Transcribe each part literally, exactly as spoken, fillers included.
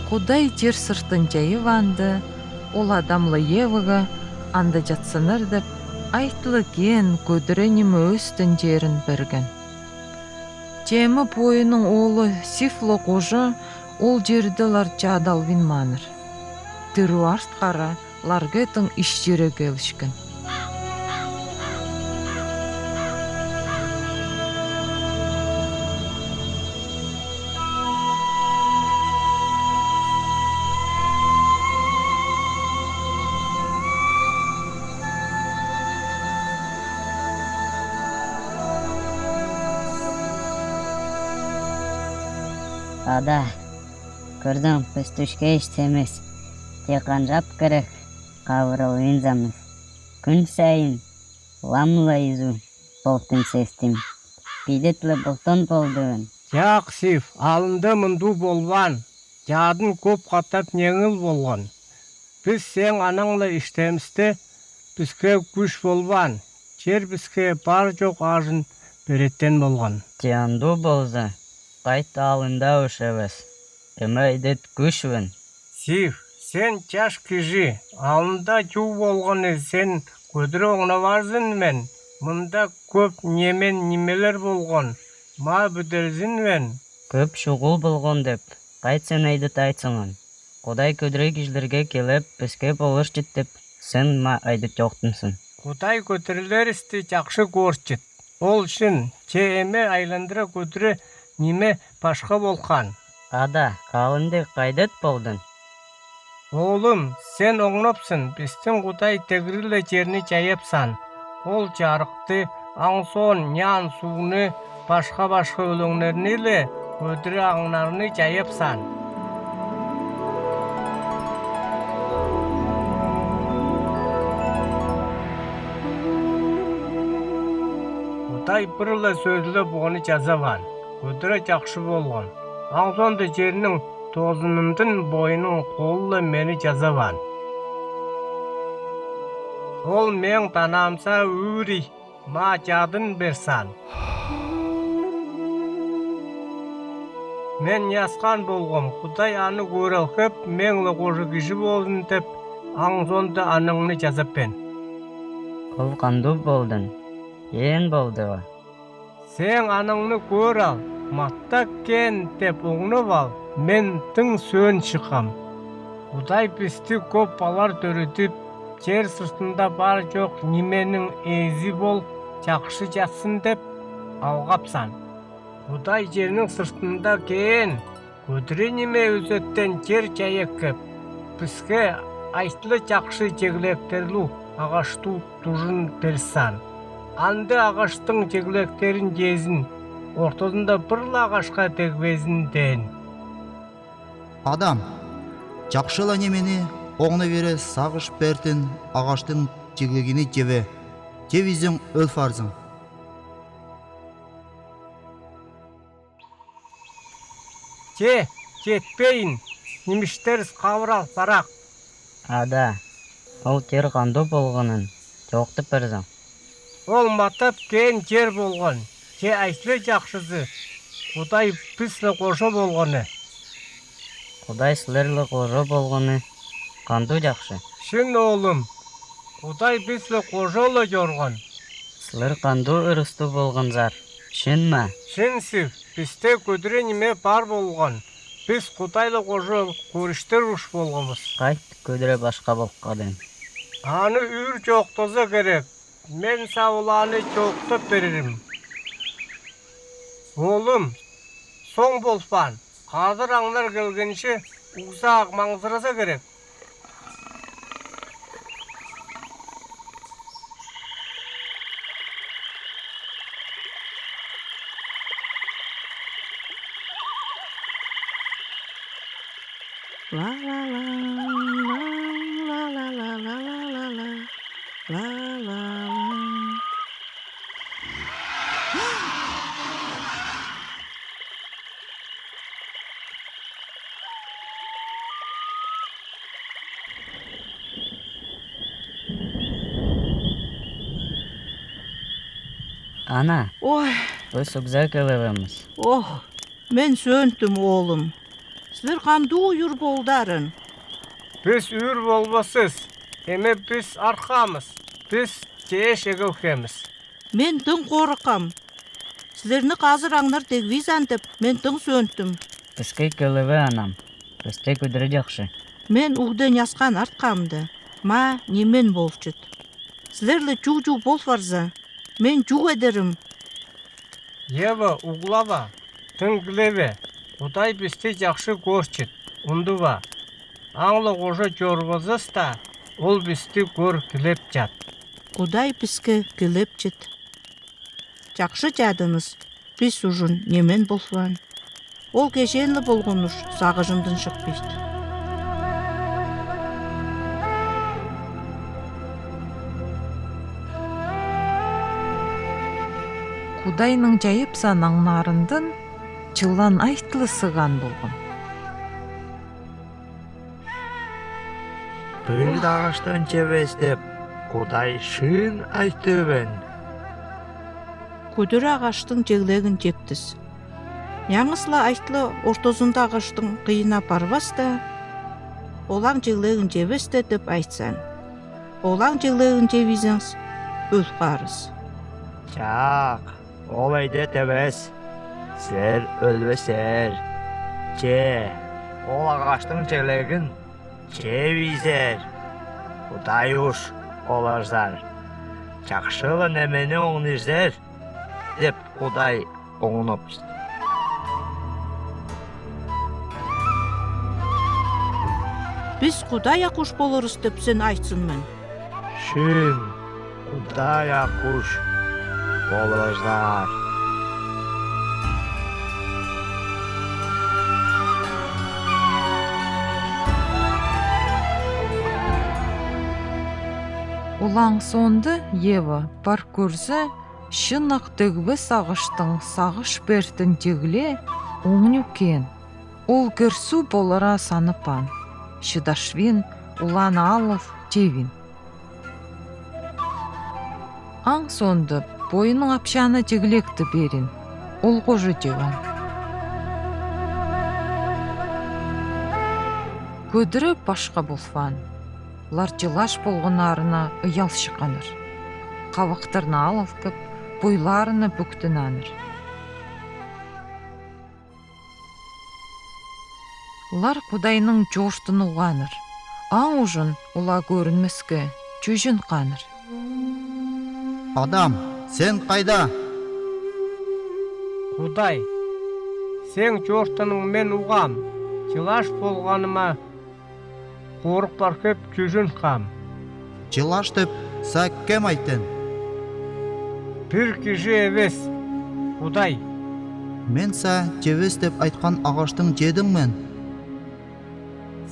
Кудай тир сыртын чайыванды, ол Адам лэ Евагэ анда чадсанар деп айт лэ кеен, кудрэ ниме ӧсдөн джерин берген. Тема пойнын оло Сиф лэ гожо ол джерде лар чадалвин манар. Тыр варт кара лар гетын иш джерге гелишкен. Ада, кырзан, пис тушке иштемес. Тек анжап керек кавралвинзамыз. Куьн сайын ламла изу болтын сестим. Пидет лэ болтон болдун. Тяхсив, алында мынду болван. Чадын куб катап ненгил болган. Пис сен ананла иштеместе, писке гуш болван. Чер писке пар-чок ажын беретен болган. Тиянду болза, къайт алында ушевес. Эм айдет гушвен. Сив, сен чаш кижи, алында чув болгъаны сен кудре онгнаварзынмин, мында кёп немен нимелер болгъан, ма бедерзинмин. Кёп шугъул болгъан деп, къайт сен айдет айтсанмин. Кудай кудре гижилерге келип, писке болурчут деп, сен ма айдет ёхтунсан. Кудай кудрелеристи чакъы гёрчют. Ол шын, че эм айландыра кудре ниме башха болхан. Ада, къалынды къайдет болдун? Олум, сен онгнопсан, бистин Кудай тегриле черни чайыпсан. Ол чарыкъды, анг соо нян сууну, башха-башха ёлөңнерниле кудре ангнарны чайыпсан. Кудай бир ле сёзле бону чазаван. Кудре чакъы болгъан. Анг соонда чернин тозанындан бойнун къолла мени чазаван. Ол мен танамса, ури ма чадын берсан. Мен ясхан болгъам, Кудай аны гёрел хеп, менле къожо гижи болзун деп, анг соонда анангны чазаппен. Ол къанду болдун? Эн болду. Сен анангны гёрал, матта кеен деп онгнавал, мен тынг сён шыкъам. Кудай бисти кёп балар тёредип, чер сыртында бар-чок нимени эзи бол, чакъы чадсын деп алгъапсан. Кудай чернин сыртында кеен, кудре ниме оьзетген чер чайып кеп, биске айтлы чакъы чегелектерлу агъачты тужун берсан. Анда агъачтын чегелектерин чезин, ортозунда бир ле агъачха тегмезин деен. Адам, чакъы ла нимени онгна вере сагъыш бертин агъачтын чегелегини чебе, чеб изен оьлфарзын. Че, четпейин, нимыштериз къаврал, парак. Ада, ол чер къанду болгъанын чоохтап берзен. Ол матап кеен чер болгъан, че айтлы чакъызы, Кудай бисле къожо болгъаны. Кудай силерле къожо болгъаны къанду чакъы. Шын, олум, Кудай бисле къожо ла чоргъан. Силер къанду ырысту болгъанзар, шын ма? Шын сив, бисте кудре ниме бар болгъан. Бис Кудайла къожо куьришдер уш болгъанбыз. Къайт кудре башха болкъадын. Аны уьр чоохтаза керек. Мен са оланы чоохтап берерим. Олум, сонг болфан, къадыр ангар гелгенше, узаг мангзыраза керек. Ла-ла-ла, ла-ла-ла. Ана. Ой. Бис угза келевемиз. Ох, мен сёнтим, олум. Сизер къандуу юр болдаран? Бис юр болбасыз, эм бис архамыз, бис теэш эгелхемиз. Мен тынг къоркъам. Сизерни къазыр ангынар тегвизан деп, мен тынг сёнтим. Биске килеве, анам. Бисте гудре жахшы. Мен угден яскан арткамда, ма немен болчут. Сизерле чугжуг болварза, мен чуг эдерим. Ева, углава, тынг килеве, Къудай бисте жахшы горчут, ундува. Англа гожо жорвазыс та, ол бисте гор килепчат. Къудай биске килепчут. Жахшы жадыныз бис ужун немен болван? Ол кеженлы болгъануш сагыжындан шыкъбийт. Къудайнынг жайып сан ангынарындан чылан айтлы сыган болгъан. Бир да агъачдынг жебез деп Къудай шын айтыбын. Кудура агъачдынг жеглегин жептиз. Янгысла айтлы ортозунда агъачдынг къыйына парвас та, олан жеглегин жебез де деп айтсан. Олан жеглегин жебизенг, өлкъарыз. Чакъ, ол айдет эвес. Сизер өлбезер. Же, ол агъачдынг жеглегин жебизер, Къудай уж олаждар. Чахшыла немени онъизер деп Къудай онъ. Бис Къудай акъуш болорус деп сен айтсын мен. Шын, Къудай акъуш болаждар. Олан соонда Ева пар куьрзе, шын акъ тегбес агъачдынг сагыш бертин жегле онъ нюкеен. Ол герсу болара санапан, шыдашвин, олан алав жевин. Анг соонда бойын апшана жеглек тиберин, ол гожо жеван. Кудура башха болван. Лар жылаш болгъанарына ыял шыкъанар. Къабактарына алав кеп, бойларына буьктенанар. Лар Къудайнынг жортын уганар. Анг ужун ола гёрюнмеске, чуьжин ханар. Адам, сен къайда? Къудай, сен жортынынг мен угам, жылаш болгъаныма къоркъ пар кеп, чуьжин хам. Жылаш деп са кем айтын? Бир кижи эвес, Къудай. Мен са жевес деп айткан агъачдынг жедим мен.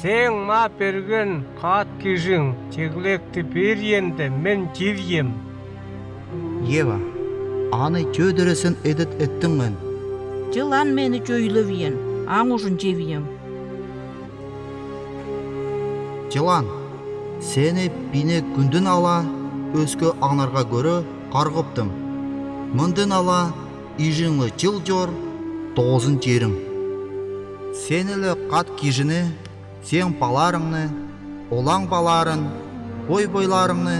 Сен ма берген къад кижинг жеглек тибериенде мен жевием. Ева, аны чойдура сен эдет эттинг мен. Жылан мени чойлавиен, анг ужун жевием. Жылан, сени бийнег гуьнден ала, оьзге ангынаргъа гёре, къаргъыптым. Мынден ала ижинлы жыл жор, тоозун жеринг. Сенлы къад кижини, сен баларынгны, олан баларын, бой-бойларынгны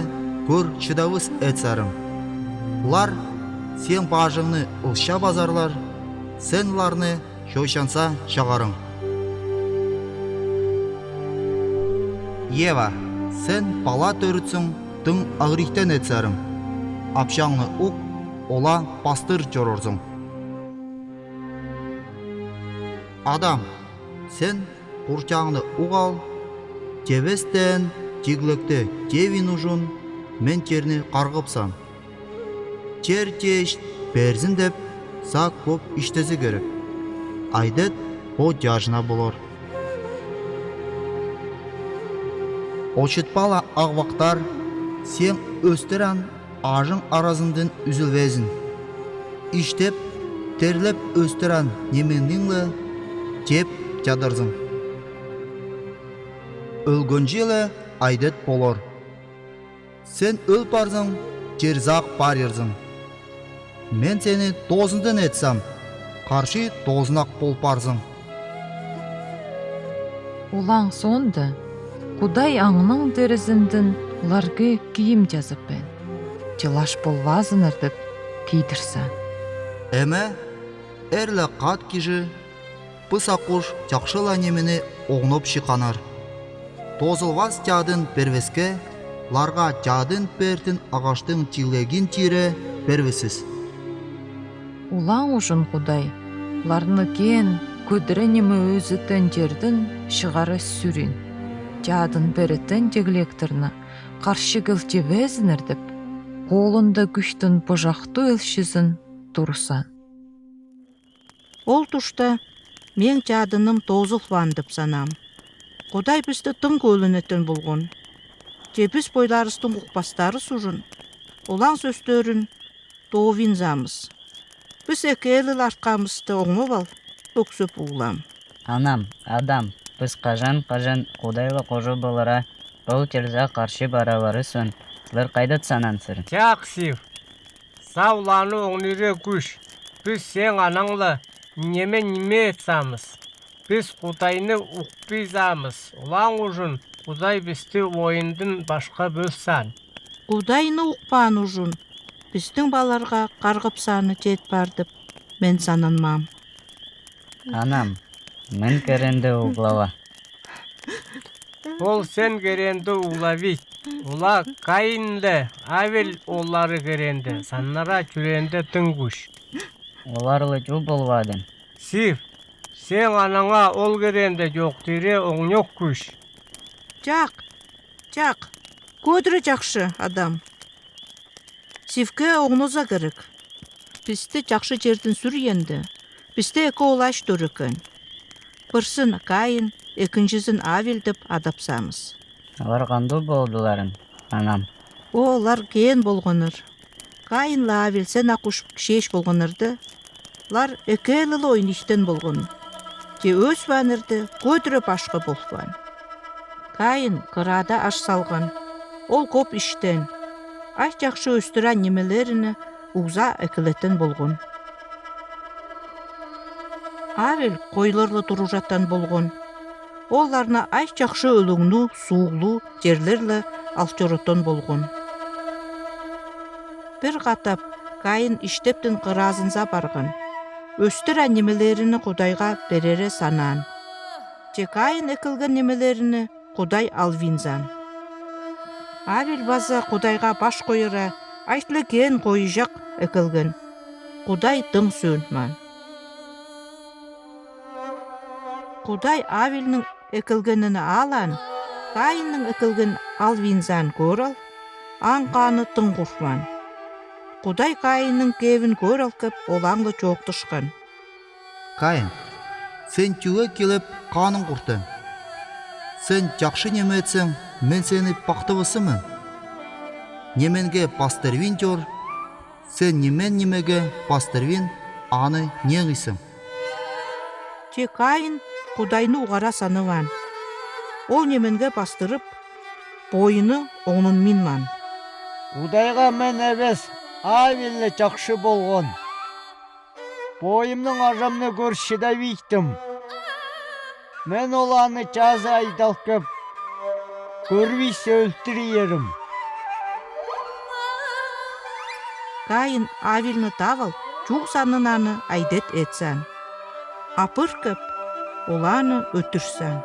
гёр шыдавсыз этсарым. Лар сен бажынгны ылша базарлар, сен ларны шойшанса чагъарынг. Ева, сен бала тёритсинг, тынг агърихтен этсарым. Апшангны ук ола пастыр жорорзунг. Адам, сен къурчангны угал, жевестен жиглекте жевин ужун мен жерни къаргъыпсам. Жер жеч берзин деп, са кёп иштезе герек. Айдет бо жажына болор. Очытпала агъвактар сен оьстөрен ажынг аразындан уьзюлвезин. Иштеп, терлеп оьстөрен неменинглы жеп чадарзынг. Оьлген жиле айдет болор. Сен оьл парзынг, жер зак парирзынг. Мен сени тоозундан этсам, къаршы тоозунакъ пол парзынг. Улан соонда Кудай ангын дерезинден ларгы киим языппен, че лаш болвазынар дэб кийдэрсэн. Эм, эрлә кад кижи пы сакуш чахшыла немени огноб шиканар. Тоозулваз тяадын первеске, ларга тяадын пеэртын агъаштын чилгэгин тиире первесиз. Улан Ужын Кудай ларны геен көдре неме өөзетен жерден шыгъара сюрин, тяадын беретен теглектэрнэ каршы гелчебезинэр дэб, къолунда гүжтэн божахту элшизэн турсан. Ол тушта мен тяадыным тоозулван дэб санам. Кудай бисти тынг өлөнэтэн болгон. Че бис бойларыстын укхуппастарыс Ужын, Улан сӧстөрын тоовинзамыз. Бис экеэлэл аркамысты огнобал, боксоп уулам. Анам, Адам, бис кажан-кажан Кудайла кожо болора, ол терза каршы баралары соонь, лыр кайдад санан сэрин. Чак, Сив. Сав ланы огнире гүж. Бис сен ананла неме-неме этсамыз. Бис Кудайны укхуппинзамыз. Улан Ужын, Кудай бисти воиндин башха бёл сан. Кудайны укхуппаан Ужын бистин баларга каргыпсаны теэд бар дэб мен сананмам. Анам, мен геренде углава. Ол сен геренде углавид. Ола Каинле Авель ооллары геренде, саннара чуреенде тынг гүж. Оларлы чу болвадын. Сив, сен ананга ол геренде чоохтире огнёк гүж. Чак, чак, көдре чахшы, Адам. Сивке огноза герек. Бисти чахшы жерден сюргенде, бисте эки оолач туур экен. Бирсин Каин, экинчизин Авель дэб адапсамыз. Олар кандуу болдуларын, анам? О, олар геен болгонар. Каинле Авель сен акуш кишиеш болгонар да, лар экеэлэл ойнишден болгон. Че өөсванер да, көдре башха болван. Каин кырада аш салган. Ол кӧп иштен. Ай чахшы өөстюрен немелерине угза экилетен болгон. Авель койларла туружатан болгон. Ол ларны ай чахшы өлүгню, сууглу жерлерле алчоратан болгон. Бир катап Каин иштептин кыразынза барган. Өөстюрен немелерине Кудайга берере санаан. Че Каин экилген немелерине Кудай алвинзан. Авель база Кудайга баш койора, айтле геен койжак экилген. Кудай тынг сююнман. Кудай Авельнинъ экилгенин алан, Каиннинъ экилгенин алвинзан гөрал, ан кааны тынг къурман. Кудай Каиннинъ геевин гөрал кэб, оланла чоохташхан. Каин, сен тюге келеб каанынъ къуртан? Сен чахшы неме этсенъ, мен сени пахтавасаман. Неменге пастырвин тёр, сен немен немеге пастырвин, аны нен ийисенъ. Че Каин Кудайны угара санаван. Ол неменге пастырыб, бойыны онунминман. Кудайга мен эвес, Авель ле чахшы болгон. Бойымнынъ ажамны гёр шыдавидим. Мен оланы чазы айдал кэб, гёрмисе, ёлтюрерим. Каин Авельны тавал, чуг санынаны айдет этсэн. А пыр кэб, оланы ёлтюрсэн.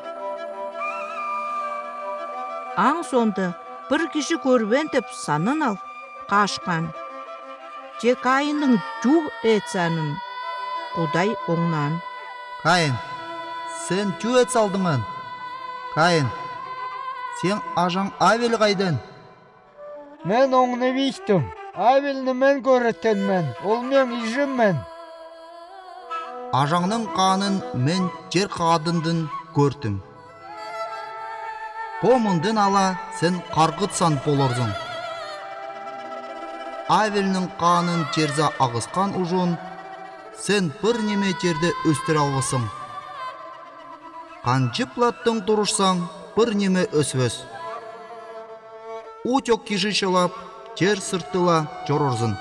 Ан соонда бир кижи гёрбен деб санынал, кашхан. Че Каиннинъ чуг этсэнин Кудай онан. Каин, сен чуг этсалдынъ мен? Каин, сен ажанъ Авель кайдан? Мен онувидим. Авельни мен гёретенмен, ол мен ижиммен. Ажанънынъ каанын мен жер кадындынъ гёрдюм. По мындын ала сен каргытсан болурзун. Авельнинъ каанын жерза агъыскан ужун сен бир неме жерде ёстюралвасынъ. Канчып ла тынъ турушсанъ, бир неме ёсвез. Утёк кижи чылап, жер сыртыла жорорзун.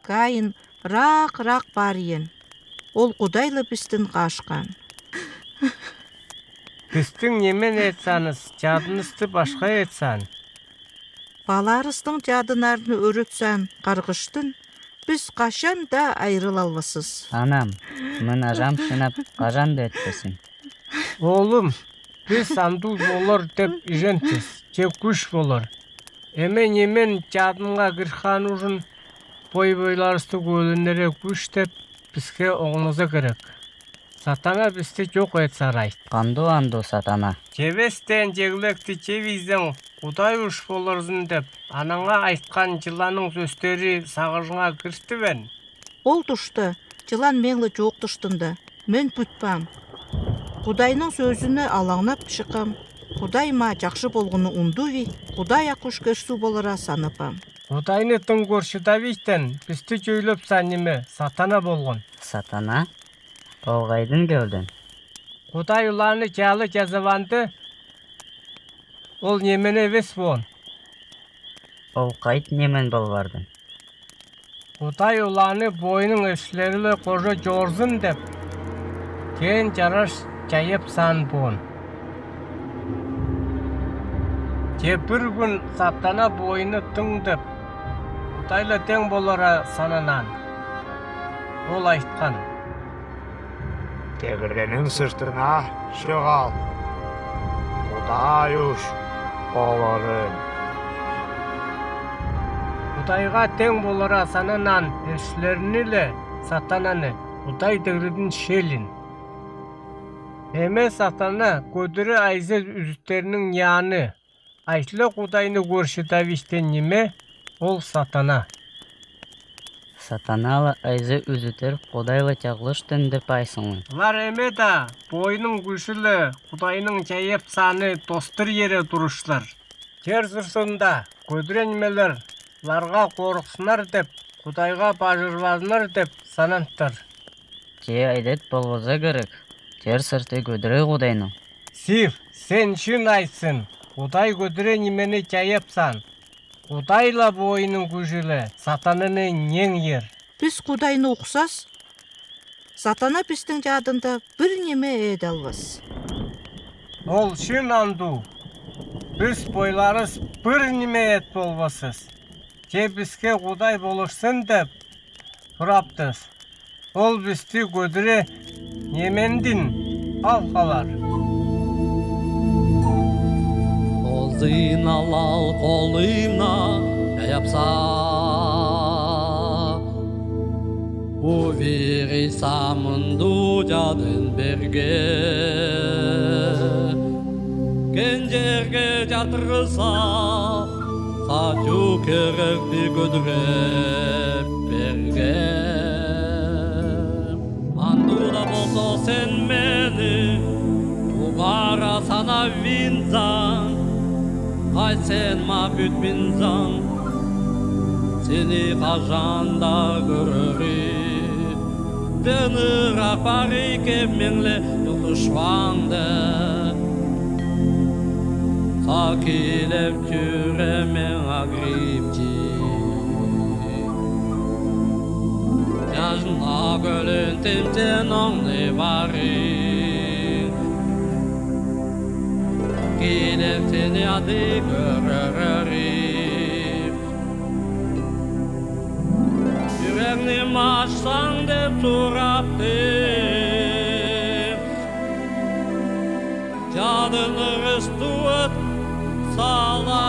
Каин ракъ-ракъ баар иен. Ол Къудайла бистин къашхан. Бистин немен ээт саныз, чадынызды башха ээт сан. Балаарыстын чадынарны ёрет сан къаргыштын бис къашан да айрылалмасбыз. Анам, мын ажам шынап къажан да ётпесин. Оолум, бис андув болор деп ижентиз, тек гүш болор. Эм немен чадынга гирхан ужун бой-бойларысты гөлөнере гүш деп биске оңназа герек. Сатана бисти чок ээт сарай. Къанду анду Сатана? Чевестен чеглекти чебизен, Къудай уш болорзун деп, ананга айткан чыланын сёзтери сагыжынга гиртти бен? Ол тушта чылан менле чоохташтында, мен бутпам. Къудайнын сёзюне алангнап шыкъам. Къудай ма чахшы болгъунну унду ви, Къудай акъуш керсу болара санапам. Къудайны тынг гур шыдавийтен бисти чойлап сан неме Сатана болгъун. Сатана? Ол къайдан гелдин? Къудай уланы чаллы чазаванды, ол немене эвес бон. Ол къайт немен болвардын? Къудай уланы бойнун эрслериле къожо чорзун деп, теен чараш чайап сан бон. Те бир гюн Сатана бойну тынг деп, Къудайла тенг болора сананан. Ол айткан: Тегеренин сыртына чыгъал, Къудай уш болорун. Къудайгъа тенг болора сананан эрслериниле Сатананы Къудай тегредин шелин. Эм Сатана гёдюре айза үзютернин няни. Айтле, Къудайны гур шыдавийтен неме ол Сатана. Сатанала айза үзютер Къудайла чагълыштын деп айсынлы. Лар эм да бойнун гүжюле Къудайнын чайап саны достур ере турашлар. Тер сыртында гёдюре немелер ларгъа къоркъсунар деп, Къудайгъа бажармазнар деп санантыр. Тее айдет болмаза герек, тер сырты гёдюре Къудайны. Сив, сен шын айтсын, Къудай гёдюре немени чайап сан. Къудайла бойнун гүжюле Сатананы ненг ер. Бис Къудайны ухсаз, Сатана бистин чадында бир неме эдалмас. Ол шын анду. Бис бойларыз бир неме эд болмасбыз. Те биске Къудай болушсун деп турабыз. Ол бисти гёдюре немендин алхалар. Озин алал къолымнан чайап са. Увири са мынду чадын берге. Кенжерге чатырса, са чу керекти гёдюре берге. Анду да болса сен мени угара санавинзан, къайт сен ма бютминзан, сени къажан да гёрерим. Дени рапари кеб менле юхушванде. Са килеп чуремен агрипчи. Чажна гёлюн тимтен онни вари. Килеп сени ади гёрери. Юрегни ма ачсан деп сурапти. Чадын рыстуат сала